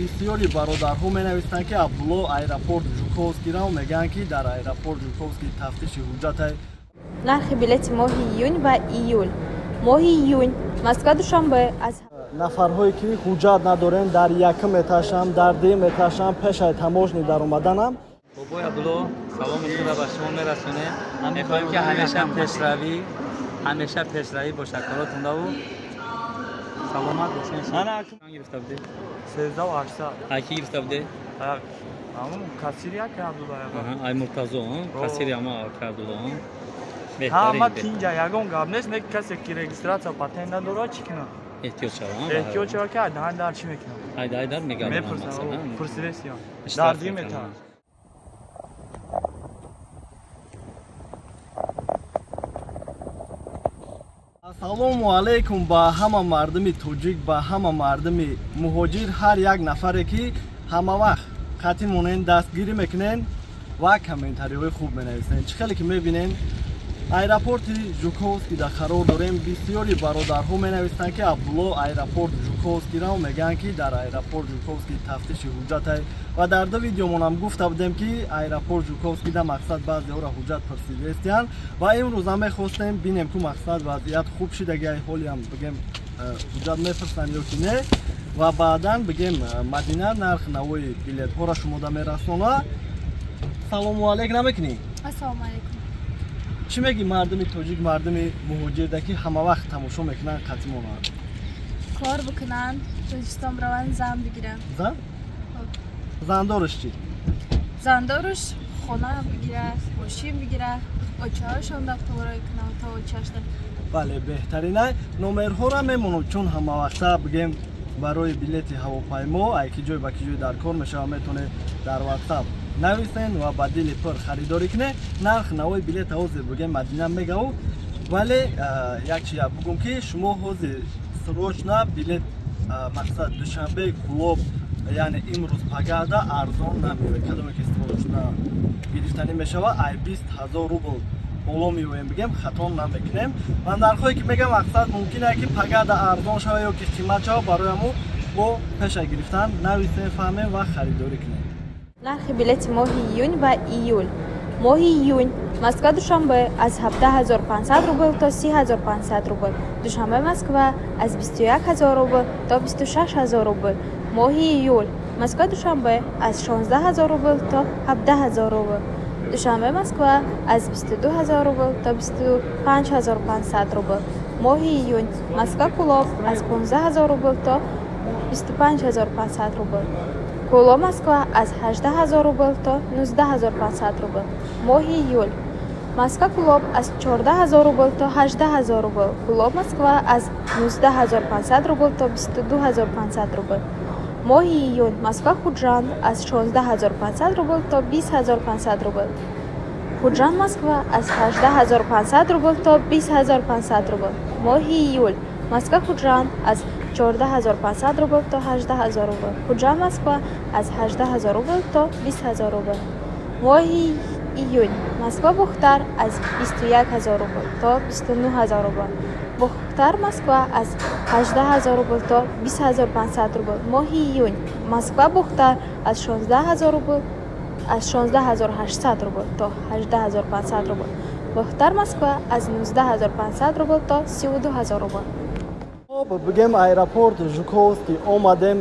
Бисёри бародарҳо менависанд, ки Абдулло аэропорт Жуковскийро мегӯянд, ки дар аэропорт Жуковский тафтиши ҳуҷҷатай. Нархи билети моҳи июн ва июл. Моҳи июн Москва Душанбе аз нафарҳое ки ҳуҷҷат надорем, дар якум этажам, дар дуюм этажам, пешаи таможни даромаданам. Бобои Абдулло, саломи худро ба шумо мерасонем. Мехоҳем, ки ҳамеша пешравӣ бошад коротондаву саломат бошед. Гирифта будед? 13 800. Ай ки гирифта будед? Ҳамун кассири ака Абдулло. Ай Муртазо, кассири ама ака Абдулло. Ҳама тинҷа, ягон гап нест. Не, касе ки регистрация, патент надорад, чӣ кунад? Эҳтиёт шава. Эҳтиёт шава, ки айдаҳан дар чӣ мекунад. Айдар мегардонам. Мепурсам, пурсидесиям дар дуюм этаж. Ассалому алайкум ба ҳама мардуми тоҷик, ба ҳама мардуми муҳоҷир, ҳар як нафаре ки ҳама вақт хати монен, дастгирӣ мекунен ва комментариҳои хуб менависен. Чӣ хеле ки мебинен, аэропорти Жуковский да қарор дорем. Бисёри бародарҳо менависанд, ки Абдулло аэропорт Жуковскийро мегӯянд, ки дар аэропорт Жуковский тафтиши ҳуҷҷатай. Ва дар ду видеомонам гуфта будем, ки аэропорт Жуковский да мақсад баъзеҳоро ҳуҷҷат пурсидаистиянд. Ва имрӯзам мехостем бинем, ку мақсад вазъият хуб шидагиай, ҳолиам бигем, ҳуҷҷат мепурсанд ё ки не. Ва баъдан бигем, Мадина нарх навои билетҳоро шумода мерасона. Салому алейк намекунӣ? Ассалому алайкум. Чӣ мегӣ мардуми тоҷик, мардуми муҳоҷирда, ки ҳама вақт тамошо мекунанд қатимонанд? Кор бикунанд, Тоҷикистон бираванд, зан бигиранд. Зан? Зандораш чӣ? Зандоруш хона бигира, мошин бигира, очаҳошон дафтаворой кунанд то очашда. Бале, беҳтарина. Номерҳоро мемонам, чун ҳамавақта бигем, барои билети ҳавопаймо ай ки ҷой ба ки ҷой дар кор мешава, метавонед дар ватсап нависен ва ба дили пур харидорӣ кунед. Нарх навои билета ҳозир бигем, Мадина мегаву. Вале як чиза бугум, ки шумо ҳозир срочно билет, мақсад Душанбе Кӯлоб, яъне имрӯз пагада арзон намеояд. Кадоме ки срочно гирифтанӣ мешава, ай 20 000 рубл боло меоем, бигем, хато намекунем. Ва нархҳое ки мегам, мақсад мумкин ае ки пагада арзон шава ё ки қимат шава. Барои ҳамун бо пеша гирифтан нависем, фаҳмем ва харидорӣ кунем. Нархи билети моҳи июн ва июл. Моҳи июн Москва Душанбе аз 17 500 рубл то 30 500 рубл. Душанбе Москва аз 21 000 рубл то 26 000 рубл. Моҳи июл Москва Душанбе аз 16 000 рубл то 17 000 рубл. Душанбе Москва аз 22 000 рубл то 25 500 рубл. Моҳи июн Москва Кӯлоб аз 15 000 рубл то 25 500 рубл. Кӯлоб Москва аз 18 000 рубл то 19 500 рубл. Моҳи июл Москва Кӯлоб аз 14 000 рубл то 18 000 рубл. Кӯлоб Москва аз 19 500 рубл то 22 500 рубл. Моҳи июн Москва Хуҷанд аз 16 500 рубл то 20 500 рубл. Хуҷанд Москва аз 18 500 рубл то 20 500 рубл. Моҳи июл Москва Хуҷанд аз 14 500 рубл то 18 000 рубл. Хуҷанд Москва аз 18 000 рубл то 20 000 рубл. Моҳи июн Москва Бохтар аз 21 000 рубл то 29 000 рубл. Бохтар Москва аз 18 000 рубл то 20 500 рубл. Моҳи июн Москва Бохтар аз 16 000 рубл, аз 16 800 рубл то 18 500 рубл. Бохтар Москва аз 19 500 рубл то 32 000 рубл. Хоб, бигем, аэропорт Жуковский омадем.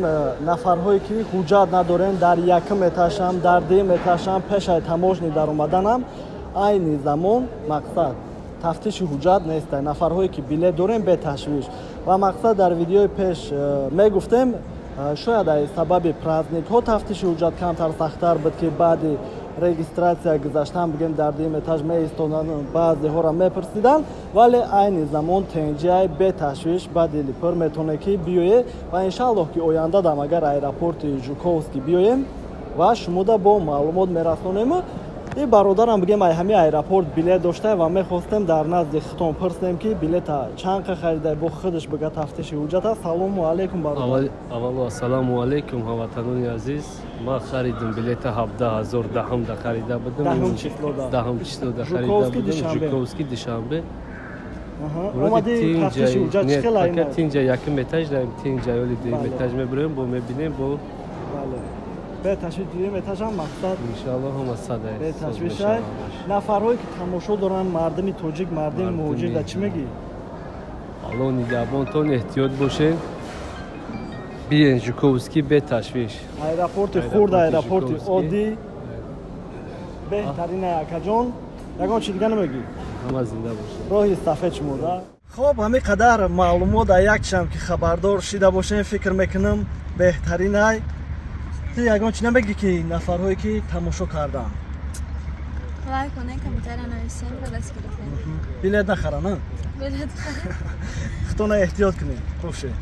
Нафарҳое ки ҳуҷҷат надорем, дар якум этажам, дар дуюм этажам, пешаи таможни даромаданам айни замон мақсад тафтиши ҳуҷҷат нестай. Нафарҳое ки билет дорем, беташвиш. Ва мақсад дар видеои пеш мегуфтем, шояд ай сабаби праздникҳо тафтиши ҳуҷҷат камтар сахттар буд, ки баъди регистрация гузаштан, бигем, дар дуюм этаж меистоданд, баъзеҳоро мепурсиданд. Вале айни замон тенҷиай, беташвиш, ба дили пур метавонед ки биёед. Ва иншааллоҳ, ки оянда дам агар аэропорти Жуковский биёем ва шумода бо маълумот мерасонем. И бародарам, бигем, ай ҳами аэропорт билет дошта ва мехостем дар назди хитон пурсем, ки билета чанд қа харида, бо худаш бига тафтиши ҳуҷҷат аст. Салому алайкум, бародар. Аввало ассалому алайкум, ҳамватанони азиз. Ман харидам билета 17 000, даҳумда харида будам. Даҳум числода. Даҳум числода харида будам, Жуковский, Душанбе. Омади, тафтиши ҳуҷҷат чӣ хел? Тинҷа якум этаж даем, тинҷа ёли дуюм этаж мебироем, бо мебинем, бо Бале, беташвиш дуюм этажам мақсад. Иншаллоҳ, ҳама садай. Беташвишай. Нафарҳое ки тамошо доранд, мардуми тоҷик, мардуми муҳоҷир, да чӣ мегӣ? Аллоҳ нигаҳбонтон, эҳтиёт бошед, биен Жуковский, беташвиш. Аэропорти хурд, аэропорти оддӣ беҳтарин. Акаҷон, ягон чи дига намегӣ? Ҳама зинда бошед. Роҳи сафед шумода. Хоб, ҳамин қадар маълумот, як чиам ки хабардор шида бошем, фикр мекунам, беҳтаринай. Ту ягон чи намегӣ, ки нафарҳое ки тамошо карданд? Лайк кунед, комментария нависем ва дастгирӣ кунед. Билет нахаранд. Билет. Худтона эҳтиёт кунед, бошед.